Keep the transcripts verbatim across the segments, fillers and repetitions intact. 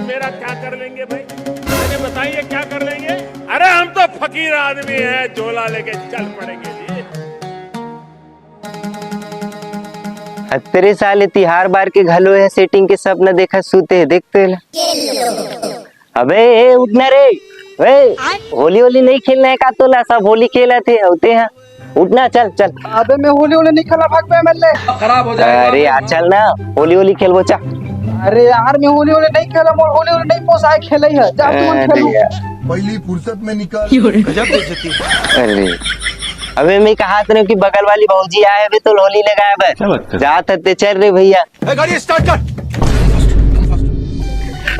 मेरा क्या कर लेंगे भाई? अरे बताइए, क्या कर लेंगे? अरे हम तो फकीर आदमी हैं, झोला लेके चल पड़ेंगे जी। अतरे साले तिहार बार के घलो हे सेटिंग के सपना देखा सूते हे, देखते ला। अबे ए, उठना रे। ए, होली होली नहीं खेलना है का तोला? सब होली खेला थे, होते हैं। उठना, चल चल। अबे मैं होली होली नहीं खेला, भाग बे एमएलए। खराब हो जाएगा। अरे यार चल ना, होली होली खेलबो चा। अरे यार मैं होली होली नहीं खेला, मोर होली होली नहीं पोसाय खेले है। जा तू मन अरे खेलू। यार। पहली फुर्सत में निकल। गजब बेइज्जती। अरे अबे मैं कहा था कि बगल वाली भौजी आए, अबे तो होली लगाए बे। क्या बात कर? जात हते, चल रे भैया। ए, गाड़ी स्टार्ट कर।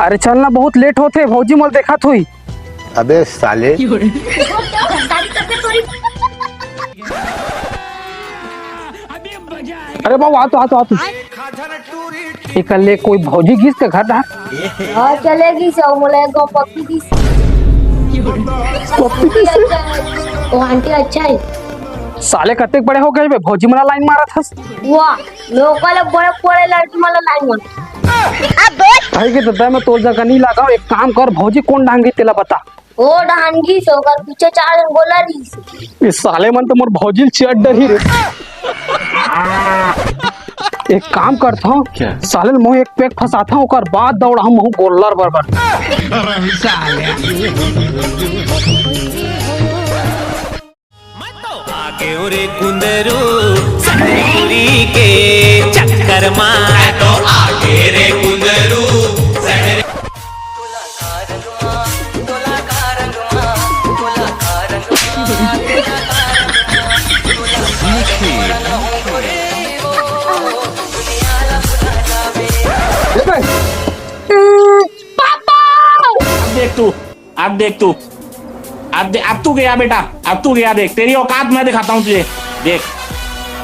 अरे चल ना, बहुत लेट होथे, भौजी मोला देखत होही। अबे साले। अरे बाबू, आ तो, आ तो, आ तो। एकर ले कोई भौजी गिस के घर डार। हाँ, चले गिस, अउ मोला एक गो पप्पी दिस। पप्पी दिस? वो आंटी अच्छा है। साले कतेक बड़े हो गए बे, भौजी मन ला लाइन मारत हस। वाह, मैं ओकर ले बड़े बड़े लड़की मन ला लाइन मार। भाई के ददा, मैं तोर जगह नहीं लगाओ, एक काम कर, भौजी कोन डांगी तेला बता। वो डांगी से ओकर पीछे चार जन गोला रहीस। ये साले मन तो मोर भौजी ल चियर डरही रे। एक काम करता हूँ, क्या? साले ल मोह एक पैक फंसाता हूँ, ओकर बाद दौड़ा हम गोल्लर बरबर। साले। आगे रे कुंदरू, सनरी के चक्कर मा। तो आगे रे कुंदरू, सनरी। पापा। देख तू, अब देख तू, अब दे, अब तू गया बेटा, अब तू गया। देख, तेरी औकात मैं दिखाता हूँ तुझे। देख,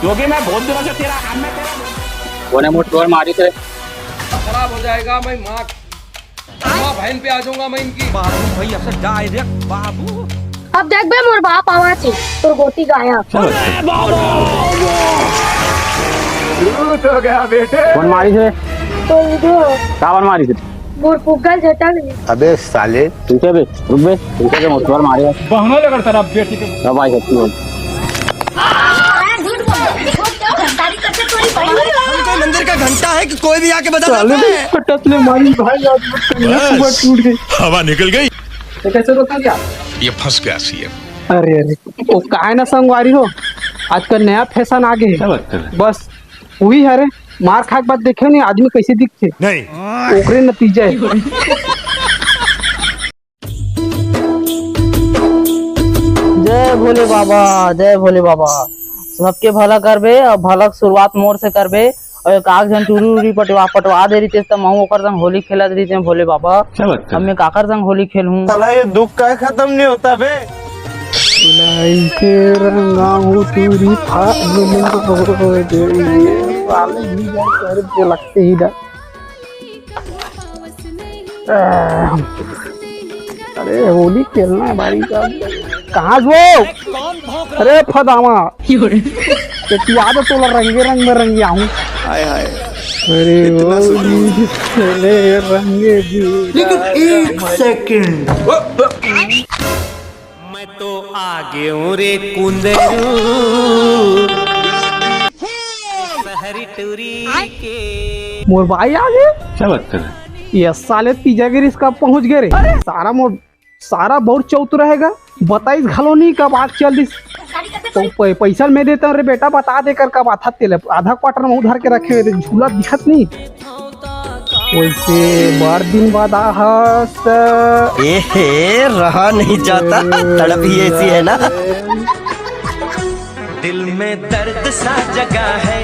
क्योंकि मैं बहुत दिनों से तेरा, अब मैं तेरा कोने मोट डोर मारी थे। खराब हो जाएगा, मैं माँ, माँ बहन पे आ जाऊंगा मैं इनकी। बाबू भाई, ऐसा डायरेक्ट बाबू। अब देख बे, मोर बाप आवा थे, तोर गोटी गायब। अरे बाबा। लूट हो गया बेटे। कौन मारी थे? तो इधर। काबर मारी थे? मोर पुग्गल झटक ले। अबे साले। ठीक है बे, रुक बे, ठीक है बे, मोटवार मारे। बहाना लगा सारा बेटी के। अब भाई सच्ची बोल। हम कोई मंदिर का घंटा है कि कोई भी आके बजा सकता है? फटक ले मारी भाई, आज मत कर, बस। सुबह टूट गई। हवा निकल गई। तो कैसे रोका क्या? ये फंस गया सीएम। अरे अरे, वो काय ना संगवारी हो, आजकल नया फैशन आ गए। क्या बात कर रहे हैं? बस वही हरे, मार खाए के बाद देखे नहीं आदमी कैसे दिखते। नहीं। ओकरे नतीजा है। जय भोले बाबा, जय भोले बाबा। सबके भला करबे, अब भला के शुरुआत मोर से करबे। अउ एक आध झन टूरी उरी पटवा, पटवा दे रहितेस त महू ओकर संग होली खेलत रहितें भोले बाबा। क्या बात कर अब मैं काकर संग होली खेलहूं? साला ये दुख का खत्म नहीं होता बे। बुलाई के रंगाऊ टूरी फागुन हो गई। वाले ही जा कर के लगते ही डर। अरे होली खेलना है भाई साहब। कहाँ से वो? अरे फदामा। ये तू आ तो तोला रंगे रंग में रंग गया हूँ। हाय हाय। अरे इतना वो सुकून। भी खेले रंगे भी। लेकिन एक सेकंड। मैं तो आ गए हूँ रे कुंदरू। शहरी टूरी के। मोर भाई आ गए। क्या बात कर रहे हैं? ये साले तीजा गिरीश कब पहुंच गए रे? सारा मोर सारा बहुत चौत रहेगा, बताइस घलो नहीं कब आग चल दिस। तो पै-, पैसा मैं देता हूँ रे बेटा, बता दे कर कब आथा तेल, आधा क्वार्टर में उधार के रखे हुए थे, झूला दिखत नहीं। वैसे बार दिन बाद आहस। ए हे, रहा नहीं जाता, तड़प ही ऐसी है ना। दिल में दर्द सा जगा है,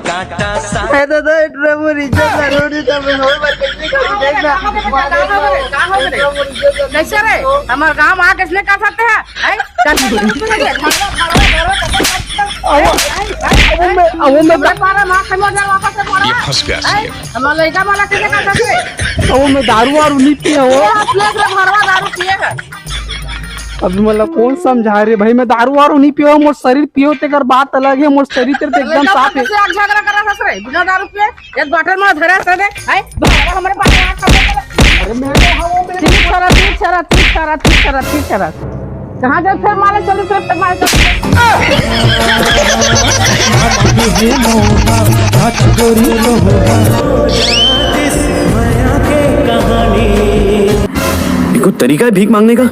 कांटा सा। ए दादा, ए टूरा मोर इज्जत ना रोड़ी, तब मैं होय बार कैसे करूं, देख ना। कैसे रे? हमार गांव में आके इसने कर सकते हैं? हैं? चल, चल, चल, चल, चल। अब वो मैं, अब वो मैं तुम्हारे मार खाने वाला वापस से पड़ा। ये फंस गया हैं? सीएम। हमारा लड़का वाला कैसे कर सकते हैं? अब वो मैं दारू वारू नहीं पिया हो। ये अपने से भरवा दारू पिए हैं। अभी मोला कौन समझाय रे भाई, मैं दारू वारू नहीं पीवा, मोर शरीर पीवा तेकर बात अलग है, मोर शरीर तेरे एकदम साफ है। से आग झगड़ा करा हस रे, बिना दारू पिए एक बॉटल में धरा हस रे, हाय, बड़ा हमारे पास हाथ कर दे। अरे मैं तो हवा में ठीक करा, ठीक करा, ठीक करा, ठीक करा, ठीक करा। कहाँ जात हे मारे चल, चल, चल, मारे चल। ये कोई तरीका है भीख मांगने का?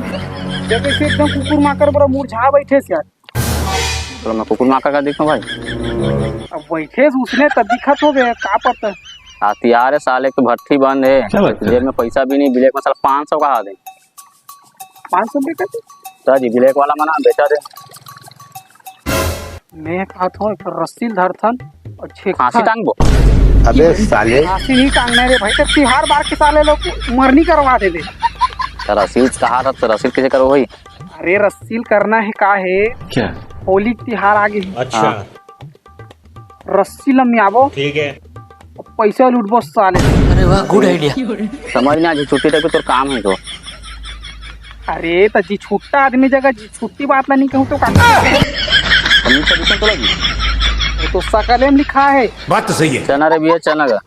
जब इसे एकदम कुकुर माकर बड़ा मुरझा बैठे से यार। चलो, मैं कुकुर माकर का दिखूं भाई। अब बैठे से उसने तो दिखत हो गया, का पता। हथियार है साले के, भट्ठी बंद है। क्या बात कर जेब में पैसा भी नहीं, ब्लैक में साला पाँच सौ का हाथ है। पाँच सौ रुपये का? सर जी, ब्लैक वाला मना, बेचा दे। मैं कहत हूँ, एक रस्सी ल धरथन और छेक फांसी टांगबो। अबे साले। फांसी नहीं टांगना रे भाई, तो तिहार बार के साले लोग मरनी करवा दे दे। तो रस्सी कहा था, तो रस्सी कैसे करो भाई? अरे रस्सी ल करना है का है? क्या? होली के तिहार आगे ही। अच्छा। हाँ। रस्सी ल मियाबो। ठीक है। पैसा लूटबो साले। अरे वाह, गुड आइडिया। समझ में आ जी, छुट्टी तक तोर काम है तो। अरे त जी छुट्टा आदमी जगह जी छुट्टी बात ला नहीं कहूँ तो का? हम तो दिखन तो लगी। वो तो सकले में लिखा है। बात तो सही है। चना रे भैया, चना का।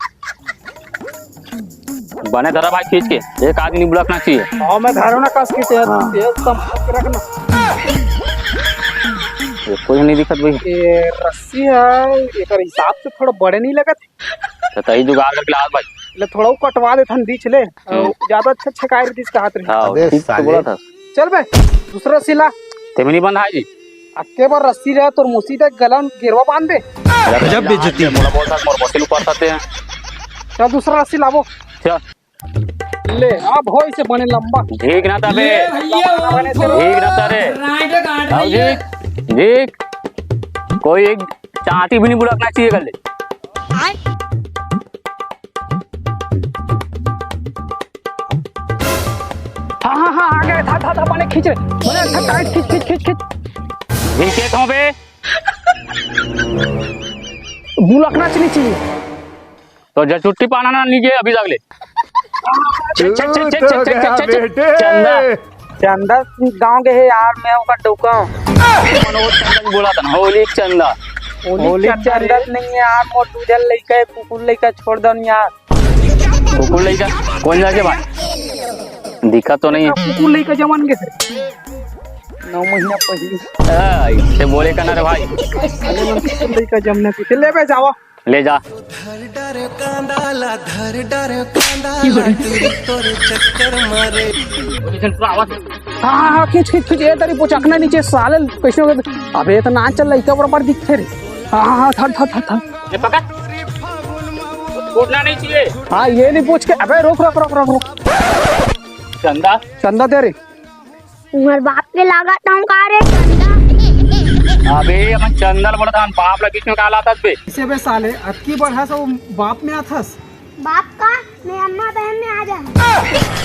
बने धरा भाई खींच के, एक आदमी बुलकना चाहिए। हाँ, मैं धरो ना कस के तेरे, हाँ। तेरे संभाल के रखना। ये कोई नहीं दिखत भाई। ये रस्सी है, एकर हिसाब से थोड़ा बड़े नहीं लगत। तो तही जुगाड़ करके लाओ भाई। ले थोड़ा वो कटवा देथन बीच ले। हम्म। ज्यादा अच्छा छेकाए रहिस कहत रही। हाँ, अबे ठीक तो साले। बोला था। चल बे, दूसरा रस्सी ला। तेमे नहीं बंधा है जी। अक्के बार रस्सी रहे तोर मुसी तक गला में गेरवा बांध दे। गजब बेइज्जती। मोला बोल था, मोर मुसी ऊपर था ते। चल दूसरा रस्सी लाबो। चल। ले, अब हो इसे बने लंबा। ठीक ना तबे। ले भैया, ठीक ना तारे। राइट काट आओ रही है। जी, जी। कोई एक चांटी भी नहीं बुलकना चाहिए कर ले। हाँ, हाँ, हाँ, आ गए। था, था, था, बने खींच रे। बने अच्छा टाइट खींच, खींच, खींच, खींच। खींचे तो बे। बुलकना चाहिए। तो जब छुट्टी पाना ना लीजिए अभी तक ले। छे, छे, छे, छे, तू छे, तो छे, छे, गया छे, छे, बेटे। चंदा। चंदा गांव के है यार, मैं ओकर डौका हूँ। मनोज चंदा भी बोला था ना, होली चंदा। होली होली चंदा चंदा रे। नहीं है यार, मोर दूजन लइका है, कुकुर लइका छोड़ दन यार। कुकुर लइका? कौन जाके बात? दिखा तो नहीं है। कुकुर लइका जमन के थे। नौ महीना पहले। आ, इससे बोले का ना रे भाई। अरे, मन कुकुर लइका जमने के थे। ले बे, जावा। ले जा। धर डर कांदा ला, धर डर कांदा ला, तेरी तोर चक्कर मारे। हाँ, हाँ, हाँ, खींच, खींच, खींच, ये तेरी पुचकना नीचे, साले, कैसे हो गए? अबे, ये तो ना चल, लइका बराबर दिखते रे। हाँ, हाँ, हाँ, धर, धर, धर, धर। ये पकड़। कूदना नहीं चाहिए। हाँ, ये नहीं पूछ के, अबे, रुक, रुक, रुक, रुक, रुक। चंदा। चंदा दे रे। तुम्हारे बाप के लागत हूँ का रे चंदा? अबे, अपन चंदा ल बोलत हन, बाप ला बीच में का लाथस बे? इसे बे साले, अतकी बढ़ा से वो बाप में आथस। बाप का? मैं अम्मा बहन में आ जा।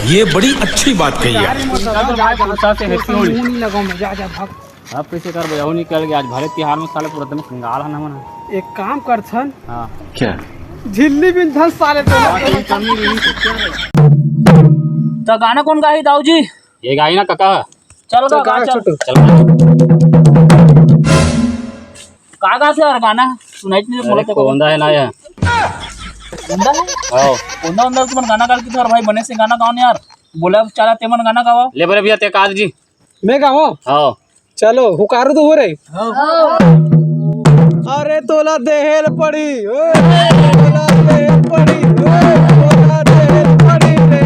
ये बड़ी अच्छी बात कही यार। अरे, मोर दादा, भाई, गुस्सा से हेतु होली। मुंह नहीं लगाऊं मैं, जा, जा, भाग। अब कैसे करबो? यहू निकल गया। आज भरे तिहार में साले पूरा दिन कंगाल है ना मना। एक काम करथन। हाँ। क्या? झिल्ली बिनथन साले तो। हाँ, ठीक कमी रही तो क्या है? तो गाना कौन गाही दाऊ जी? ये गाही ना काका। चल तो गा, गा, गा, चल। छोटू। चल गा। का गा से यार गाना? सुनाई नहीं अरे, बोलत है। कोंदा है ना यार। कोंदा है? हाँ। कोंदा, कोंदा तुमन गाना गा के तो यार भाई बने से गाना गाओ ना यार। बोला चला ते मन गाना गावा। ले बरे भैया ते काज जी। मैं गाऊं? हाँ। चलो, हुकारू तो हो रे। हाँ। अरे तोला देहेल पड़ी, ओए, तोला देहेल पड़ी, ओए, तोला देहेल पड़ी रे।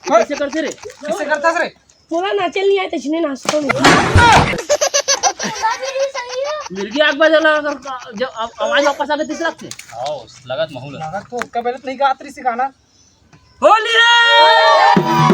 कैसे करते रे? कैसे करता रे? पूरा नाचे नहीं आए, तैसने नाचता हूँ। मिर्गी आग बजा ला, अगर जब अब आवाज वापस आ गई, तीस लाख से। आओ, लगत महू ला। लगत तो उसका पहले तो नहीं गात रही सी गाना। होली है।